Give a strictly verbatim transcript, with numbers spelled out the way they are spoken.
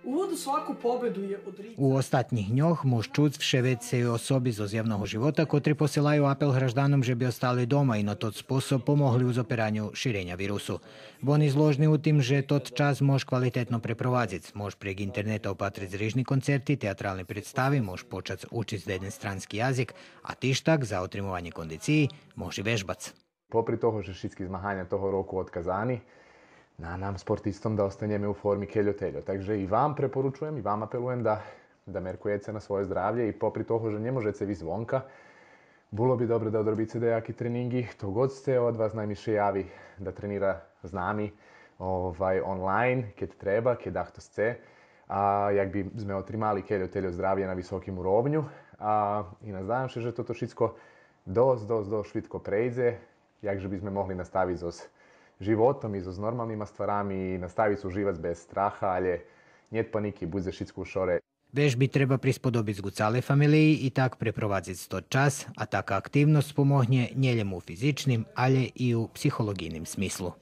Увод у сваку победу є одрицање. У остатнїх дньох мож чуц вше вецей особи зоз явного живота котри посилаю апел гражданом же би остали дома и на тот способ помогли у зопераню ширеня вирусу. Вони зложни у тим же тот час мож квалитетно препровадзиц, мож прейґ интернета опатриц рижни концерти, театрални представи, мож почац учиц даєден странски язик, а тиж так, за отримованє кондициї, мож и вежбац. Попри того же шицки змаганя того року одказани, на нам спортистом да останєме у форми кельо-тельо. Так же и вам препоручуєм, и вам апелуєм да, да меркуєце на своє здравє и попри того же нє можеце висц вонка, було би добре да одробице даяки тренинґи. Хто ґод сце од вас най ми ше яви да тренира з нами, овай, онлайн, кед треба, кед дахто сце. А як би зме отримали кельо-тельо здравє на високим уровню. А, и наздавам ше же тото шицко досц, досц, досц швидко прейдзе, як же би зме могли наставиц зоз животом и зоз нормалнима стварами и наставиц уживац без страха, алє нєт паники, будзе шицко у шоре. Вежби треба присподобиц ґу цалей фамелиї и так препровадзиц тот час, а така активносц помогнє нєлєм у физичним, алє и у психолоґийним смислу.